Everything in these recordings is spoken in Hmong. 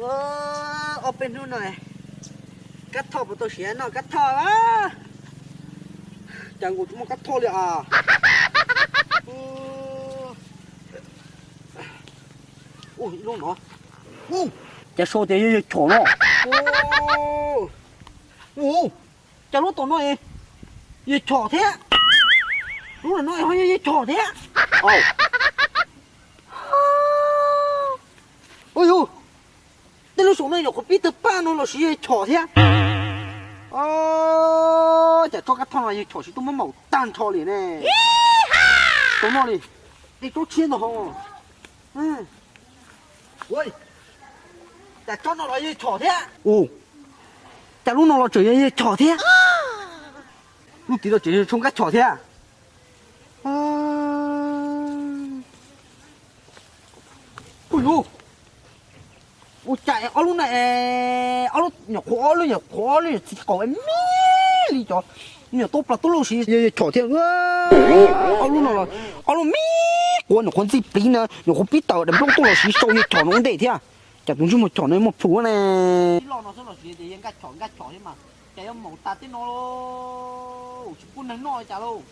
Ob peb hnub no Kab Thoj puas tau siav noj Kab Thoj? Cas nkaus tsis muaj Kab Thoj li as. Ua ib lub no, cas sau tias yawg Chom no. Ua, cas lub tom no yawg Chom thiab, lub no ho yog yawg Chom thiab. Ua yus, tej lub saum no nyuam qhuav pib tawg paj no los sis yawg Chom thiab. Cas tsob Kab Thoj no yawg Chom siv tuaj muab maum tag nrho li ne. Tau noj li, tej tsob tshiab ntag ho. Cas tsob no los yawg Chom thiab. Cas lub no los tseem yog yawg Chom thiab. Lub tid los tseem yog tsob Kab Chom thiab. Ua yus, ua cas ob lub na, ob lub nyuam qhuav, ob lub nyuam qhuav, ob lub nyuam txiv qaum me me li cov nyuam tub plas tub luj siv yawg Chom thiab. Ob lub no los ob lub me quav nyuam qhuav ntxij pliv na, nyuam qhuav pib tawm daim nplooj tuaj los siv sau yawg Chom no ua ntej thiab. Cas tus ntsej muag Chom no muaj plhus ne. Ib los no xwb los siv tias yawg Nkaj Chom, Nkaj Chom thiab mas cas yuav maum tas tej no los tsis pub neeg noj li cas lauj.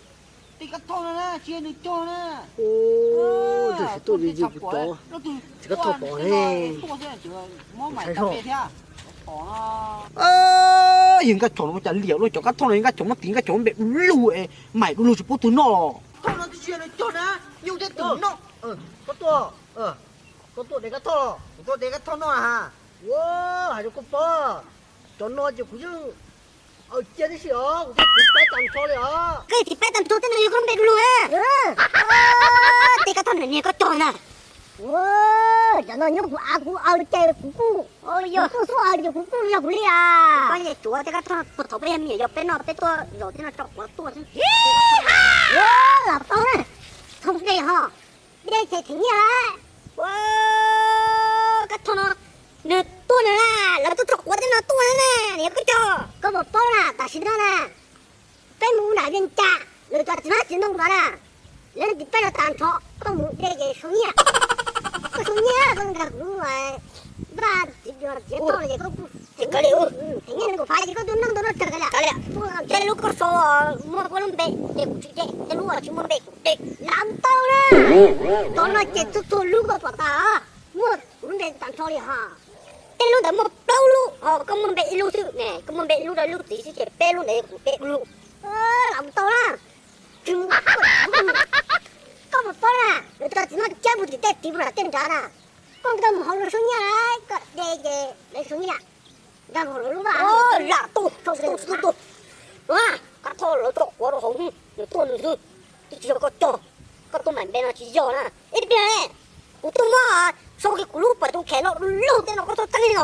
Tej Kab Thoj no na tsis yog nws cog na. Tuaj tsis tshab kuav, Kab Thoj pom ne, muab mais tau pe thiab. Yawg Nkaj Chom no cas liam luaj, cov Kab Thoj no yawg Nkaj Chom muab tiv Nkaj Chom muab npe du lug es mais du lug tsis pub tug noj los. Thoj no twb tsis yog nws cog na, yus tej tus noj. Koj tuaj, koj tuaj de Kab Thoj los? Kuv tuaj de Kab Thoj noj ha. Ua, hais rau koj paub, cov no ces kuv yeej cia tib si os, kuv twb tiv paib tag nrho li os. Koj tiv paib tag nrho tej no yog koj lub npe du lug na. Tej Kab Thoj niag koj cog na. Cov no nyob kuv av kuv aw ces kuv kuj, kuv kuj xub aw ces kuv kuj yog kuv li as. Koj yeej tsuav tej Kab Thoj puag thaum peb yog me nyuam yog peb noj peb tuaj zaum tej no tso quav tuaj xwb. Los tau na, thoob dej ho, dej ces thev nyiaj lawm. Kab Thoj no nws tuaj nws na, lawv tuaj tso quav tej no tuaj na, nws yog koj cog. Koj puas paub na, tam sim no na, peb mus nram Vias Cas, lawv cov txiv hmab txiv ntoo ntawd na, lawv tiv paib no tag nrho, koj mus de ces sau nyiaj. Koj sau nyiaj koj nkag kuv npaj txiv txiv toj ces koj kuj thev nyiaj li kuv phav ces koj tus neeg ntawd no tsawg kav liam. Tej lub koj sau muaj koj lub npe ces kuv tsis de, tej lub tsis muaj npe kuv de. Lam tau na, cov no ces txhua txhua lub koj pom tas muaj kuv lub npe tag nrho li ho. Tej lub ntawd muaj plaub lub, ho koj muaj npe ib lub xwb ne, koj muaj npe ib lub rau lub txiv xwb ces peb lub ntawd yog kuv peb lub. Lam tau na, koj puas paub na, lawv cov txiv no cab puag tim tej tiv puag nram tej nrad na, koj nkag mus hauv lawv sau nyiaj, koj de ces lawv sau nyiaj. Nkag mus hauv lawv lub vaj. Lam tau, tau, tau, tau. Kab Thoj lawv tso quav rau hauv, nws tuaj nws xwb, twb tsis yog koj cog. Koj tuaj maim npe no tsis yog na. Ib pliag ne, kuv tuaj muab sau kiag kuv lub pas too khem no lug tej no koj txhob txeeb li no.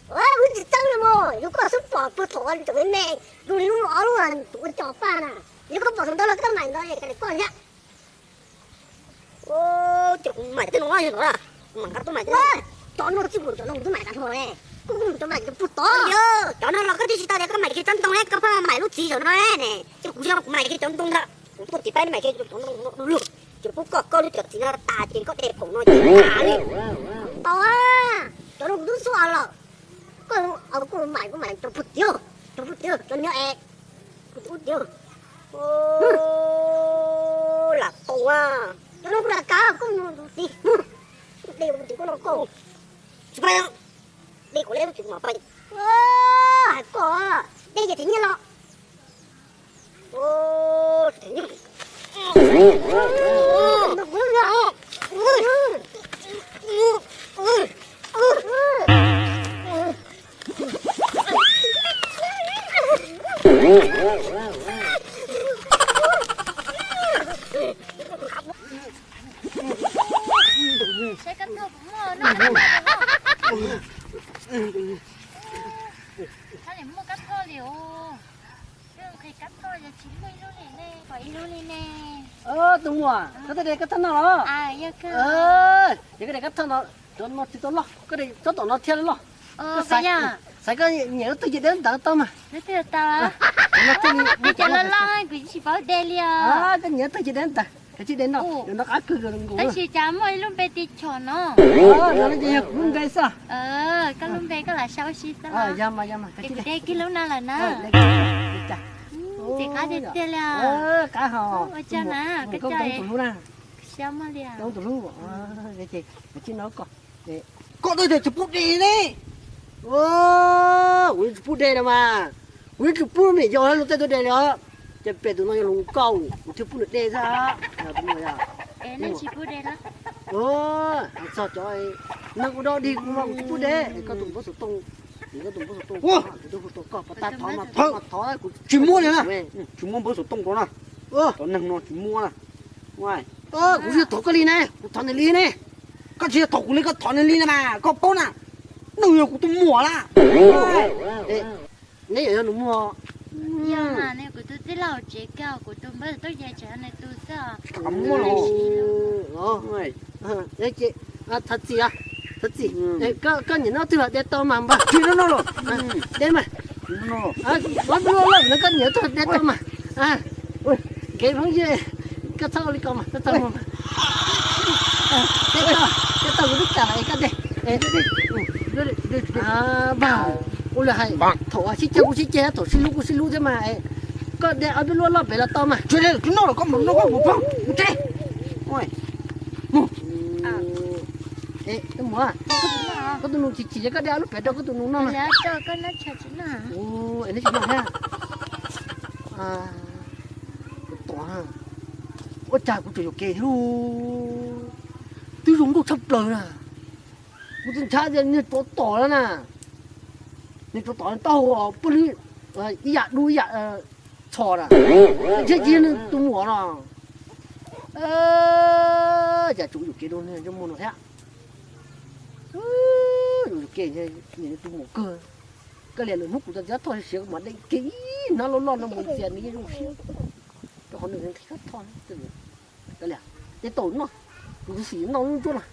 Kuv tsis txeeb li mog, yog koj xub pom puag thaum me me, zoo li lub ob lub tus ua cov paj na, yog koj pom thaum ntawd los koj maim ntawd es koj thiab. Ces kuv maim tej no yog no, kuv mam nkag tuaj maim tej no. Cov no txij kuv cov no kuv twb maim tag nrho ne, koj kuj mus cov maim cov puag tod. Cov no los koj twb tsis tau tias koj maim kiag cov ntoo ne, koj pheej maim lub txiv cov no ne, ces kuv tsis yog kuv maim kiag cov ntoo ntawd, kuv tuaj tiv paib maim kiag cov ntoo no lug, ces pub koj koj lub cov txiv no tas ces koj de phoom no ces tas li. Tau, cov no kuv twb xub lawm. Koj, koj maim koj maim cov puag tid, cov puag tid cov nyob es kuv twb ub tid. Lam tau, cov no kuv lam kav koj mus tus tid, de tus tid koj no koj tsis paub, de kuv leb lub tsis mam paub. Hais koj, de ces thev nyiaj los. Saib Kab Thoj puas muaj noj. Tsis muaj Kab Thoj li os. Twb nqhis Kab Thoj yog tsis muaj ib lub li ne, kom ib lub li ne. Tus muam, koj tuaj de Kab Thoj noj los? Ces koj de Kab Thoj no, cov no tsis tau loj, koj de tsob tom no thiaj li loj. Xaiv koj nyiam lub twg ces de lub ntawd tau mas. Cov loj loj kuv tsis paub de li os. Koj nyiam lub twg ces de lub ntawd. Kav tsij de no, no qab kawg nkaus. Tab sis cas muaj ib lub npe ti chom no. No ces yog kuv lub npe xwb. Koj lub npe koj lam sau ua si xwb los? Yog mas, yog mas, kav tsij de. Kuv de kiag lub no lawm na. Txiv qab tiag tiag li. Qab hos. Ua tsaug na, koj coj tus hlub na. Xyov muaj li. Tus hlub, kav tsij no koj. Koj twb tias tsis pub de ne. Kuv yeej tsis pub de no mas. Kuv yeej tsis pub me nyuam yaus luag tej tuaj de li os. Ces pem tus no yog luag nkauj, kuv thiaj pub nws de xwb. Tsis pub de. Txog cov neeg ua dog dig kuv mas kuv tsis pub de. Koj tus npawb xov tooj, koj tus npawb xov tooj, kuv twb hu tau koj, pov tag thov mas thov, kuv tsis muab li na. Tsis muab npawb xov tooj rau na. Cov neeg no tsis muab na. Kuv tsis yog thov koj li ne, kuv thov nws li ne. Koj tsis yog thov kuv li, koj thov nws li na mas koj paub na. Nws yog kuv tus muam na. Neb yog nws muag. Yog mas, nws kuv tus tij laug tsev kawg, kuv tus npawb xov tooj ces nws tus xwb. Muab los. Thov txim, thov txim. Koj nyiam noj twg los de tau mas npawg. De mas. Ob lub loj loj no koj nyiam twg de tau mas. Kev phooj ywg, koj txhob ua li ko mas, koj txhob muag mas. De tau, de tau kuv twb kam lawm es koj de. Npawg, ua li hais, thaum sib ceg kuj sib ceg, thaum sib hlub kuj sib hlub thiab mas. Koj de ob peb lub loj pem los tau mas. Tsis de, tsis noj los koj mus noj koj mus pog mus tsev. Mus. Koj tus nus chim chim ces koj de ob lub pem rau koj tus nus noj na. Es neb tsis noj thiab. Ua cas kuv tseem yuam kev thiab lub. Twb zoo nkauj tshaj plaws na. Kuv tsis ntshai tias nws tsov tom lawm na. Nws tsov tom taub hau pub lwb ib yam dub ib yam txhos na. Ntshe tsis yog nws tus muam no. Cas tseem yuam kev rau nws muag no thiab. Yuam kev, nws tus muam kawg. Koj liam lwm hnub kuv txog txiv thoj siav kuv mam de kiag ib hnab loj loj no mus ntxias nws yeej zoo siab. Rau qhov nws nqhis thoj. Koj liam, de tau noj, kuv xim noj lub ntsuab no.